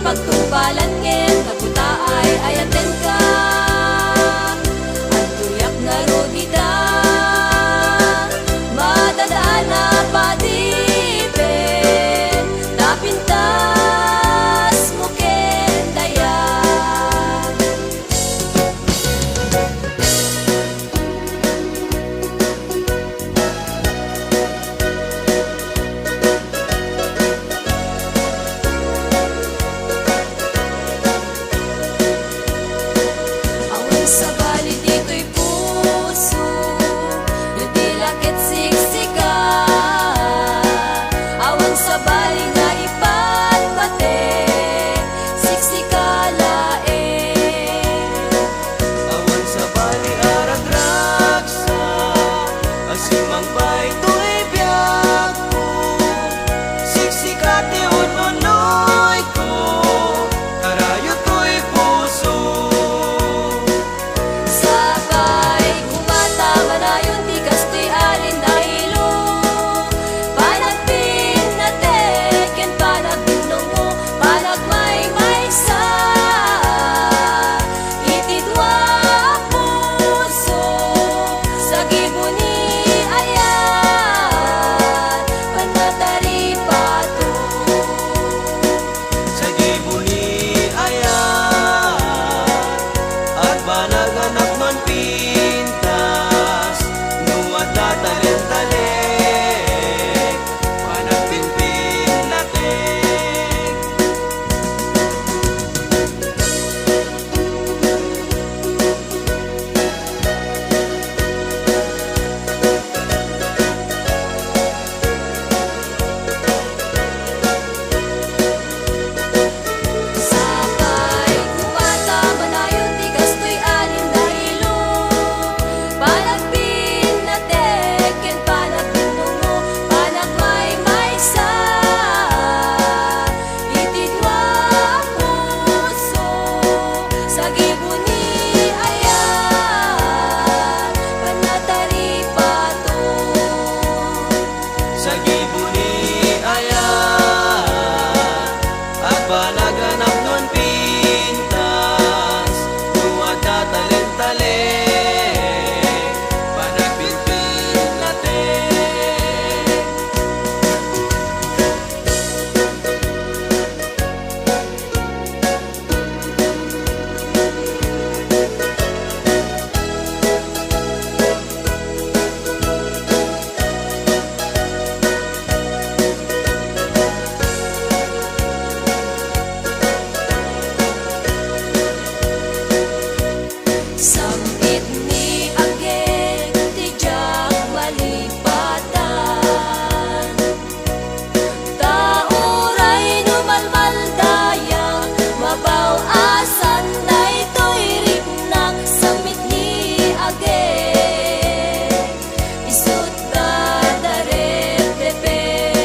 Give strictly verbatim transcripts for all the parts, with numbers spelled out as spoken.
Pagtungpalan ngem, naputa ay ayatenka. Agtuyak ngarud ita, madadaan a padipen, ta pintasmo ken dayag. Awan sabali ditoy puso, no di la ket siksika. Awan sabali nga ipatpate, siksika laeng. Awan sabali a ragragsak a simmangpay toy biagko. Siksika ti un-unnoyko, karayo toy puso. Sapay koma ta manayon ti kastoy a lintahilo. Panagbinnate ken panagbinnungo, panagmaymaysa iti dua a puso, sagibo ni ayat, pannataripato. Sagibo ni ayat, agbanag a napnon pintas, no adda talentalen, panagpinpinnatek. Sapay koma ta manayon ti kastoy a lintahilo. Panagbinnate ken panagbinnungo, panagmaymaysa iti dua a puso, sagibo ni ayat, pannataripato. Sagibo ni ayat, agbanag a napnon pintas, no adda talentalen, panagpinpinnatek. Sam-it ni agek ti diak malipatan. Ta uray no malmaldayag, mabaw-asan daytoy riknak. Sam-it ni agek, isut' ta darepdepek.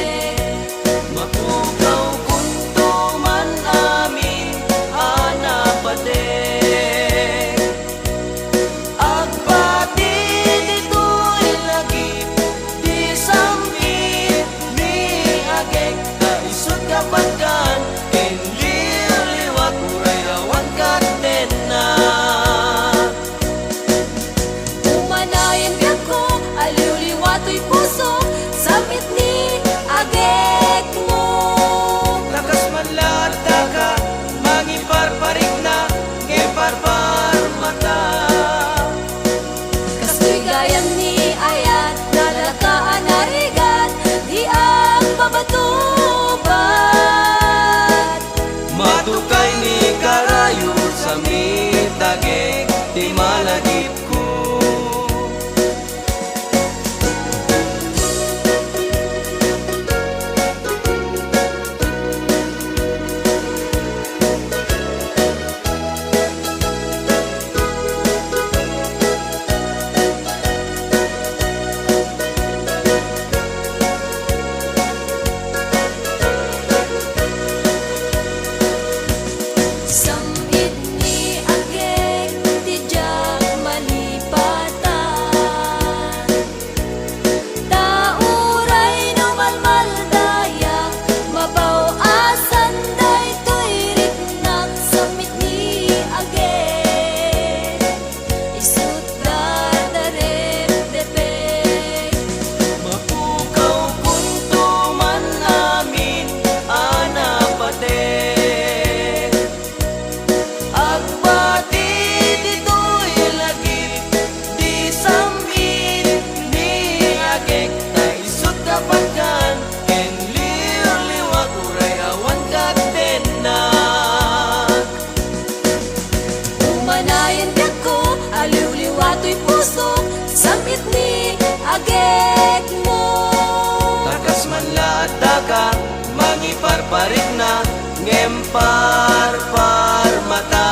Mapukaw kunto man amin a napatek. Agpati ditoy lagip ti sam-it ni agek, ta isut' kapatgan ken liwliwat uray awan kaddenna. Umanayen biagko, aliwliwa toy puso, sam-it ni agekmo. Ta kas man la addaka mangiparparikna, ngem parparmata. Kastoy gayam ni ayat, nalaka a narigat, di agpabatubad. Matukay ni karayo, sam-it agek ti malagipko. Sam-it ni agek ti diak Parparmata.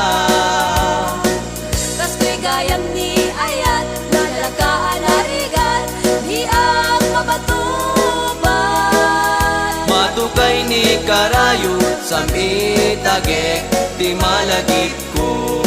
Kastoy gayam ni ayat, nalaka a narigat, di agpapatupad. Matukay ni karayot, sam-itagek ti malagipko.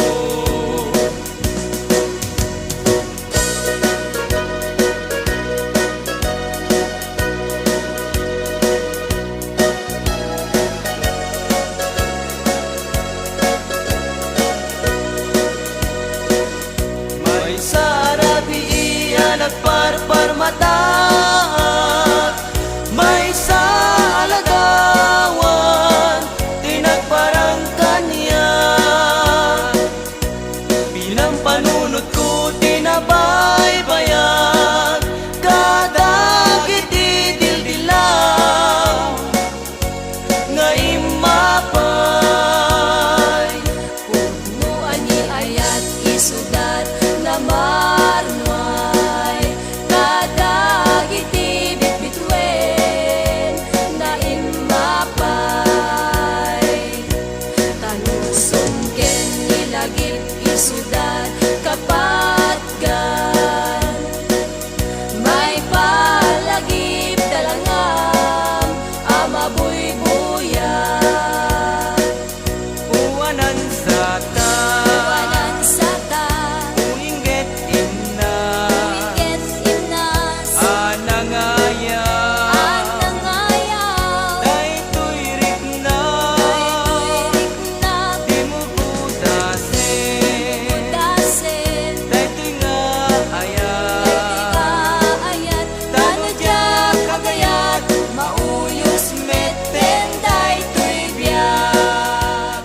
Maysa a rabii a nagparparmataak, maysa a ladawan ti nagparang kaniak. Pinampanunotko ti nabaybayag kadagiti dildilaw nga immapay. Pudno a ni ayat isudat, namarnuay kadagiti bitbituen, naimmapay. Tanusong ken ni lagip isudat, kapatgan. Maipalagip dalangam a mabuybuyak. Uwanan satan. Uwanan satan. Uingget inna. Uingget inna. A nangayab. A nangayab. Daytoy rikna. Daytoy rikna. Di mo budasen. Di mo budasen. Daytoy nga ayat. Daytoy nga ayat. Ta no diak agayat, mauyos metten daytoy biag.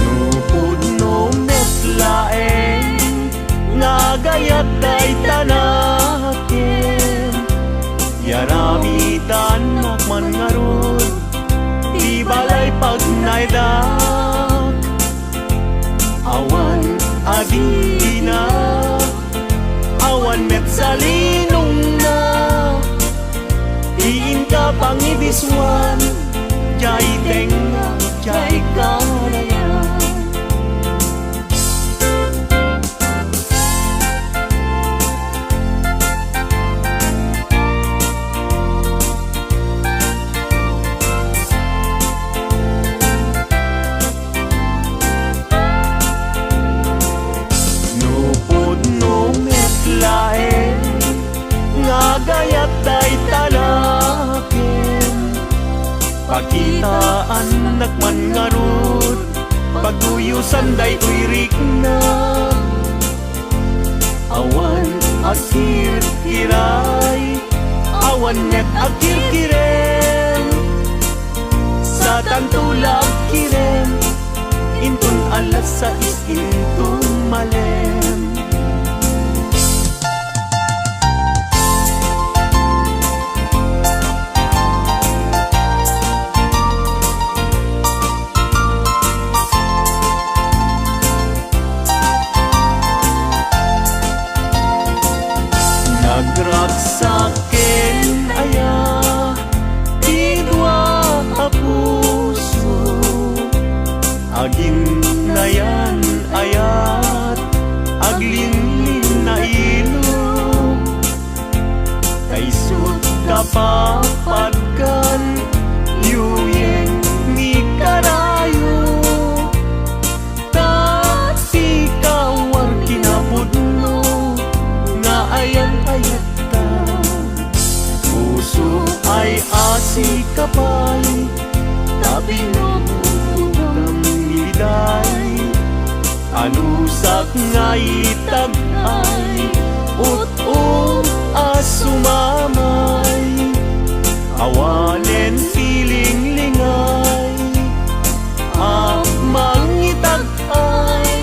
No pudno met laeng nga agayat dayta nakem, iaramidannak man ngarud ti balay pagnaedak. Awan adina, awan met salinongna, ti inka pangibisuan, diay tengnga, diay karayan. No pudno met laeng nga agayat dayta nakem, pakitaannak man ngarud, paguyosan daytoy rikna. Awan agkirkiray, awan met agkirkirem. Satanto la agkirem, inton alas sais inton malem. Nagragsak ken aya ti dua a puso, aginnayan-ayat, aglinlinnailog. Kaisut kapapadkan, yuyeng ni karayo. Ta ti kawar kinapudno nga ayan-ayatta. Puso ay asi ka pay, ta binubutam ni Liday. Anusak nga itag-ay, ut-ut a sumamay. Awanen ti linglingay a mangitag-ay.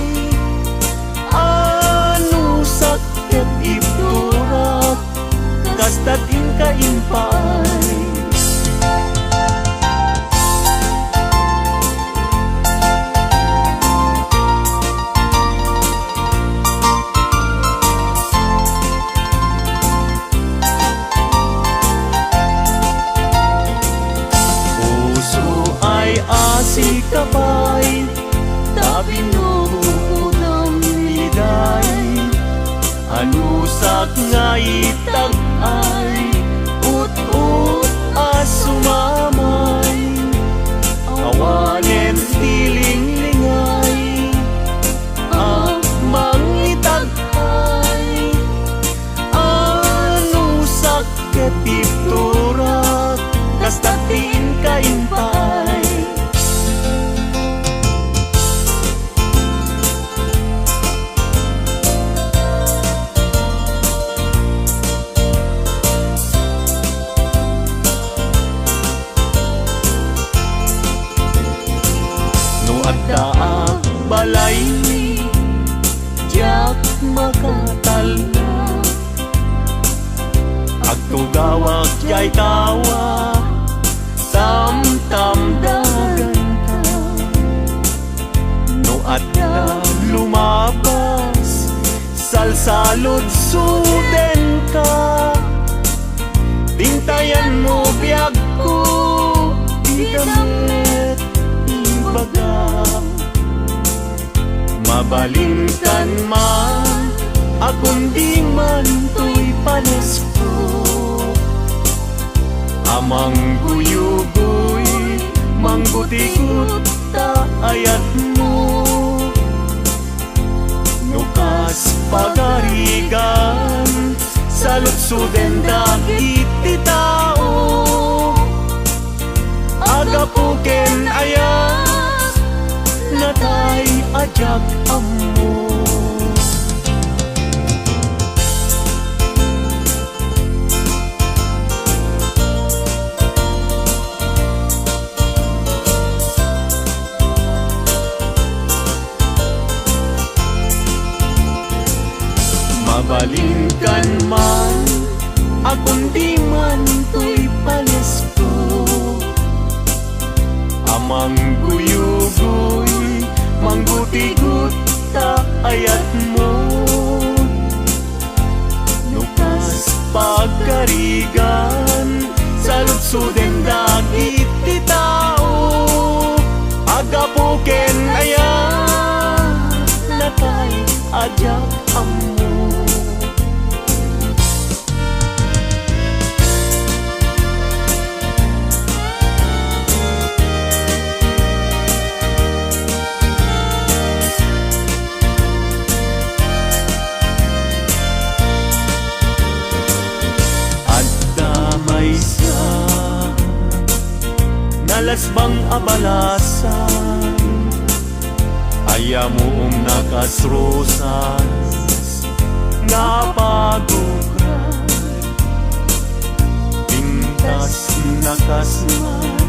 Nga itag-ay, ut-ot a sumamay, awanen ti linglingay a mangitag-ay. Anusak ket iturak, kasta ti inka impaay. No adda agbalaymi, diak makatalna. Agtugawak diay tawa, tamtamdaganta. No adda lumabas, salsaludsodenka. Tintayanmo biagko, dida met ibaga. Mabalinkan man a kundi man toy palesko a mangguyugoy, manggutigot ta ayatmo. No kas pagarigan, saludsoden dagiti tao a gapu ken ayat, natay a diak ammo. Mabalinkan man a kundi man toy palesko a mangguyugoy, manggutigot ta ayatmo. No kas pagarigan, saludsoden dagiti tao a gapu ken ayat, natay a diak ammo. Adda maysa, nalasbang a balasan, ay ammoom a kas rosas nga pagukra. Pintas na kas man,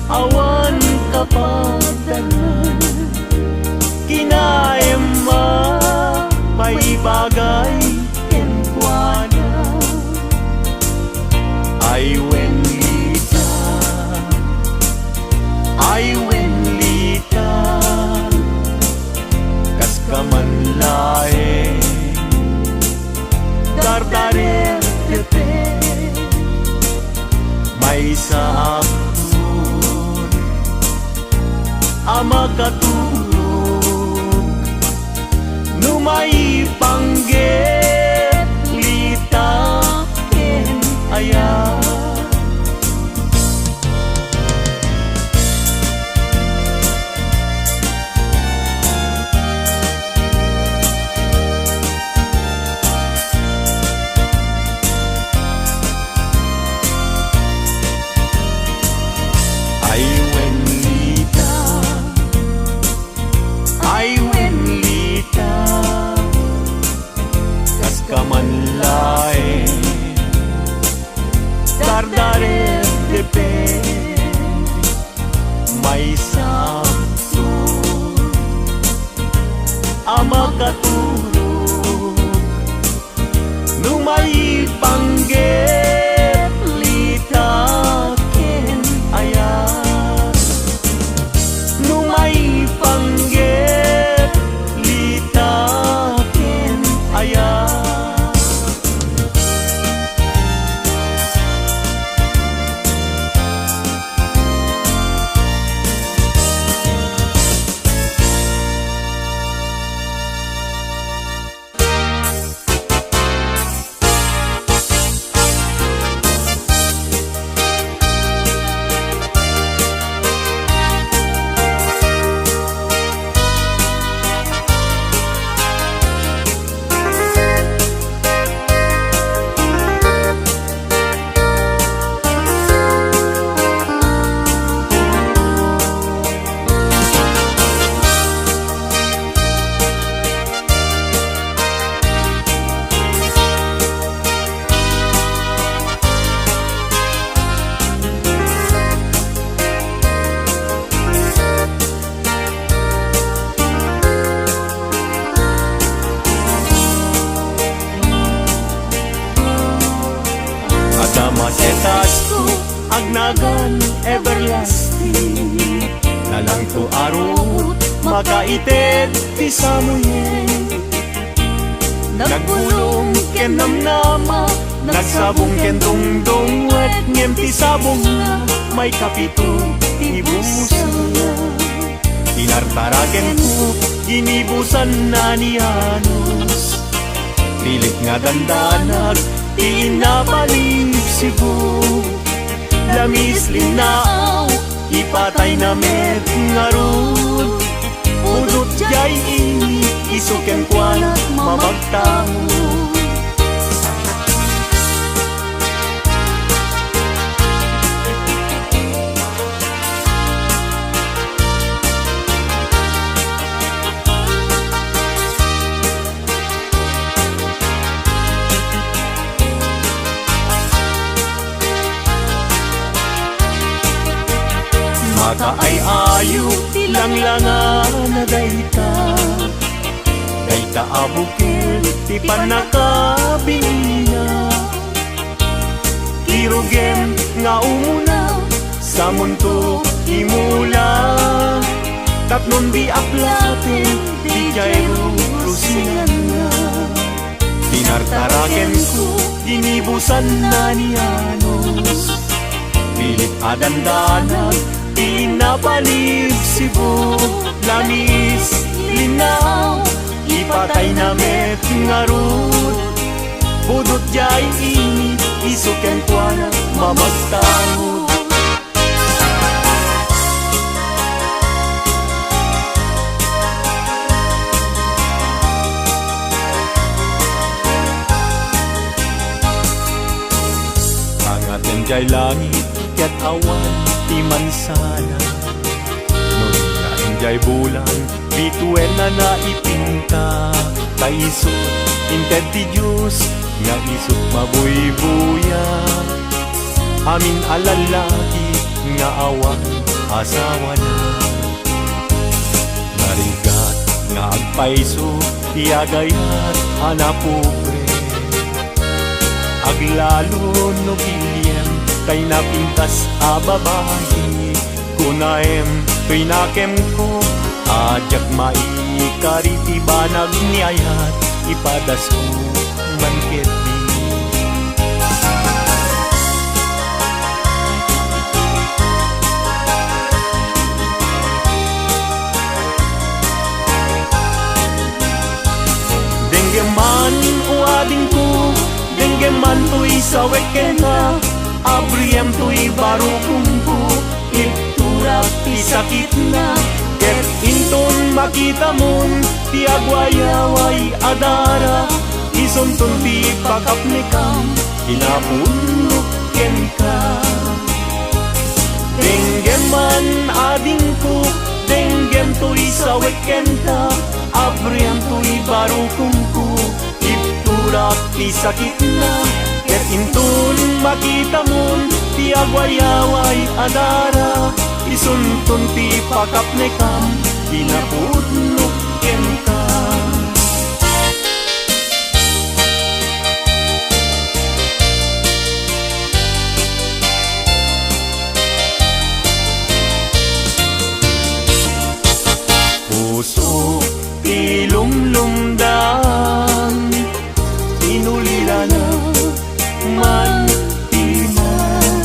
awan kapadanan. Kinaem a paibagay kenkuana. Ay wen Lita, ay wen Lita, kaska man laeng dardarer ti pe. Maysa a makaturog no maipanggep Lita ken ayat. Ay wen Lita, ay wen Lita, kaska man laeng dardarer ti pe. Maysa a makaturog no maipanggep Lita ken ayat. No maipanggep Lita ken ayat. everlasting. Nalangto a ruot, makaited ti Samuel. Nagbulong ken namnama, nagsabong ken dungdungwet, ngem ti sabongna, maikapito ti busangna. Tinartarakenko, ginibusanna ni Janos. Pilit nga dandanag ti inna Balibsibub. Lamis, linnaaw, ipatayna met ngarud. Pudot diay ini, isu kenkuana mamagtangod. Makaay-ayo ti langlangana dayta. Dayta a bukel ti pannakabinina. Kirugem nga umuna, samonto imula. Tapnon di aplaten, di diay rurusinganna. Tinartarakenko, ginibusanna ni Janos. Pilit a dandanag ti inna Balibsibub. Lamis, linnaaw, ipatayna met ngarud. Pudot diay ini, isu kenkuana mamagtangod. Angaten diay langit ket awan ti mansana. No diay bulan, bituenna naipinta. Ta isu inted ti Dios nga isut mabuybuya. Amin a lallaki nga awan asawana. Narigat nga agpayso ti agayat a napobre. Aglalo no giliem tay napintas a babai. Kunaem toy nakemko a diak maikari ti banag ni ayat, ipadasko man ketdi. Denggem man, o adingko, denggem man toy sawek kenka, abriem toy barukongko, ibturak ti sakitna, ket inton makitamon ti agwayaway a dara, isunton ti pakapnekam, kinapudnok kenka. Denggem man, adingko, denggem toy sawek kenka, abriem toy barukongko, ibturak ti sakitna, ket inton makitamon ti agwayaway a dara, isunton ti pakapnekam, kinapudnok kenka. Puso ti lumlumdam, inulilana man ti man.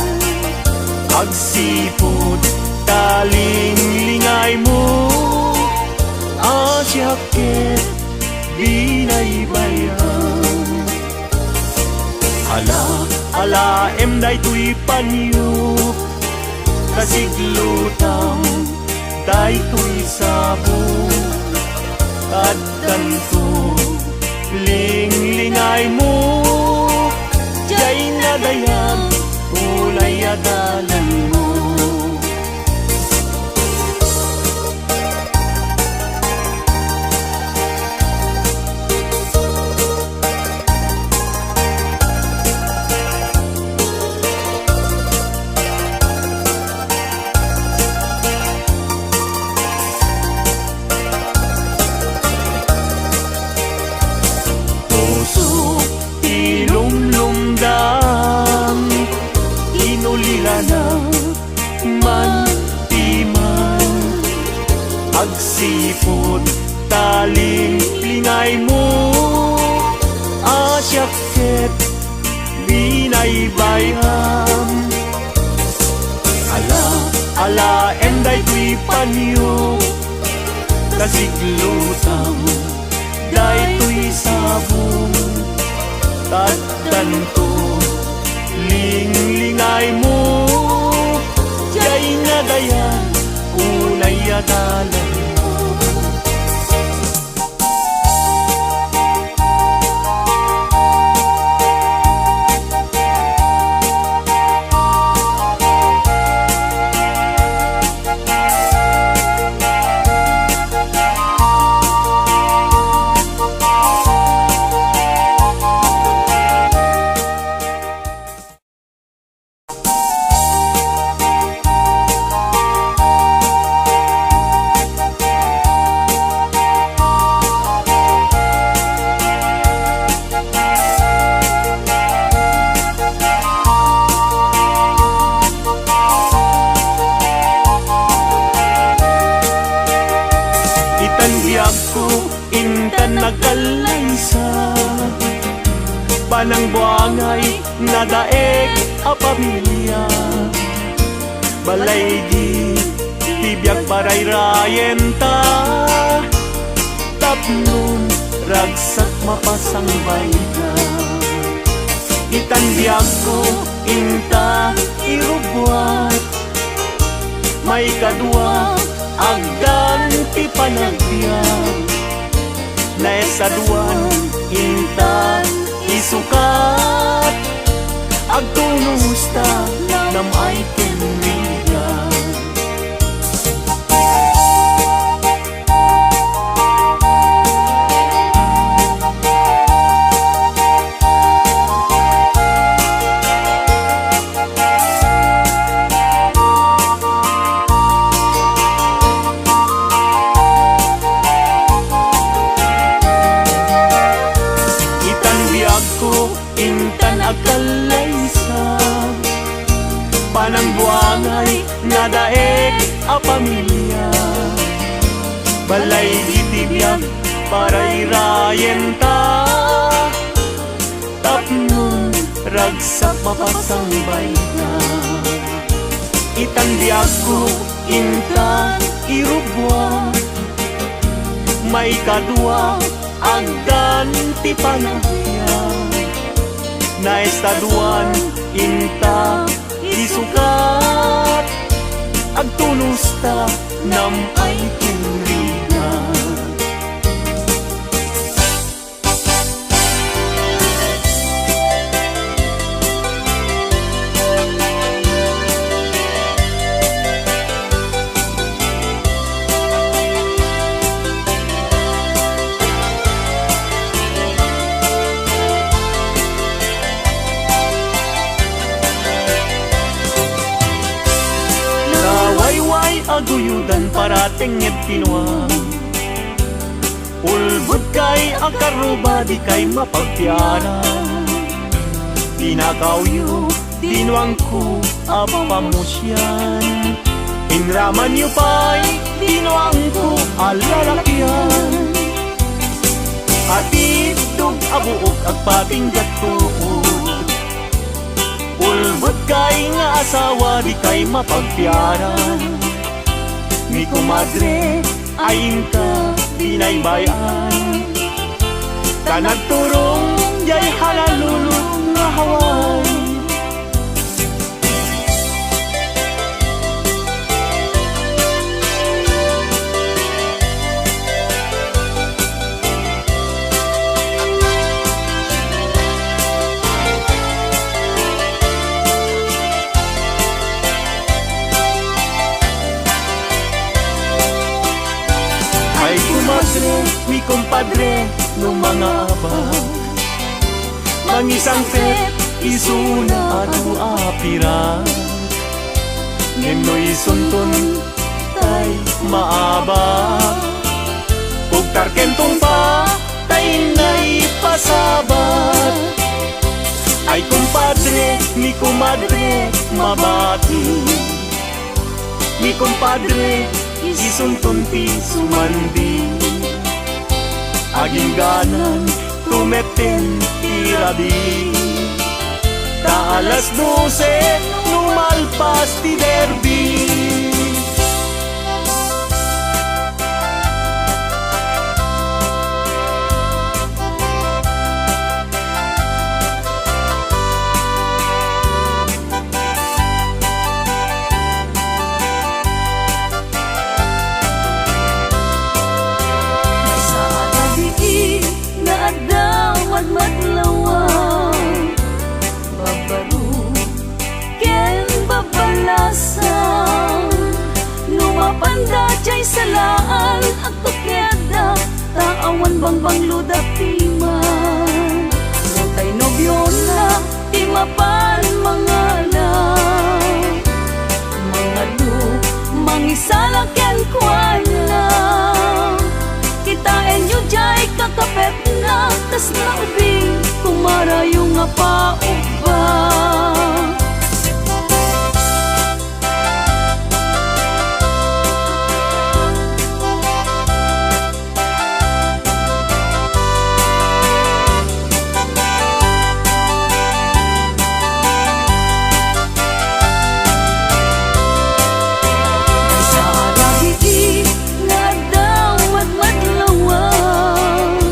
Agsipud ta linglingaymo, a siak ket binaybay-am. Ala, alaem daytoy panyo, ta siglutam daytoy sabo. Addanto, linglingaymo, diay nadayag, ulay a dalanmo. Puso ti lumlumdam, inulilana Aymo a siak ket binaybay-am. Ala, alaem daytoy panyo, ta siglutam daytoy sabong. Tadtanto, linglingaymo, diay nadayan, unay a dalanmo. Itan biagko, intan nagkallaysa. Panangbuangay nadaek a pamilia. Balaygi ti biag parayrayenta, tapno ragsak mapasangbayda. Itan biagko, inta irubbuak. Maikadua, agdan ti panagbiag. Naesaduan, inta isukat. Agtunosta, nam-ay ken rigat. Itan biagko, intan agkallaysa. Panangbuangay nadaek a pamilia. Balaygi ti biag parayrayenta. Tapno ragsak mapasangbayda. Itan biagko, intan irubbuak. Maikadua, agdan ti panagbiag. Naesaduan, inta isukat. Agtunosta, nam-ay ken rigat. Nawayway a guyodan, paratengnged ti nuam. Ulbodkay a karruba, dikay mapagpiara. Pinakawyo ti nuangko a pamusian. Inramanyo pay ti nuangko a lalakian. Atiddog a buok agpatingga tuod. Ulbodkay nga asawa, dikay mapagpiara. Ni komadre, ay inka binaybay-an. Ta nagturong diay Honolulu nga Hawaii. Ay, komadre, ni kompadre, no mangabak, mangisangpet isuna adu a pirak. Ngem no isunton tay maabak, ugtar ken tungpa tay naipasabat. Ay, kompadre, ni komadre, mabati. Ni kompadre, isunton ti sumandi. Agingganan, tumetten ti rabii. Ta alas dose, no malpas ti derby. Saan a diin nga adda madmadlawan, babaro ken babalasan. No mapanda jay salaan, agtukiadda, ta awan bangbanglo dati man. Natay nobiona, ti mapan mangala. Mangadu, mangisala kenkuana. Kitaenyo jay kakapetna, kas naubing, kumarayo nga paubba. Sa rabii nga adda madmadlawan,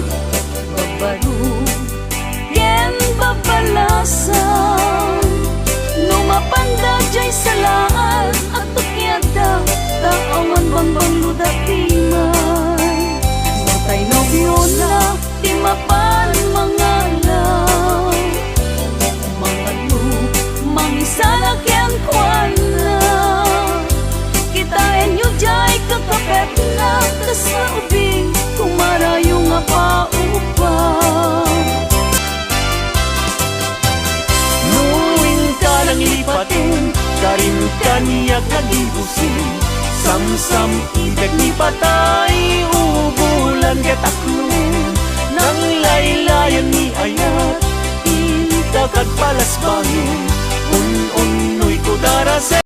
babaro ken babalasan. No mapanda jay salaan, agtukiadda, ta awan bangbanglo dati man. Natay nobiona, ti mapan mangala. Mangadu, mangisala kenkuana. Kitaenyo jay kakapetna, kas naubing, kumarayo nga paubba. No inka nanglipaten, karin kaniak nagibusen. Samsam-itek ni patay, ubulan ket akloen. Nanglaylayan ni ayat, inka kagpalasbaen.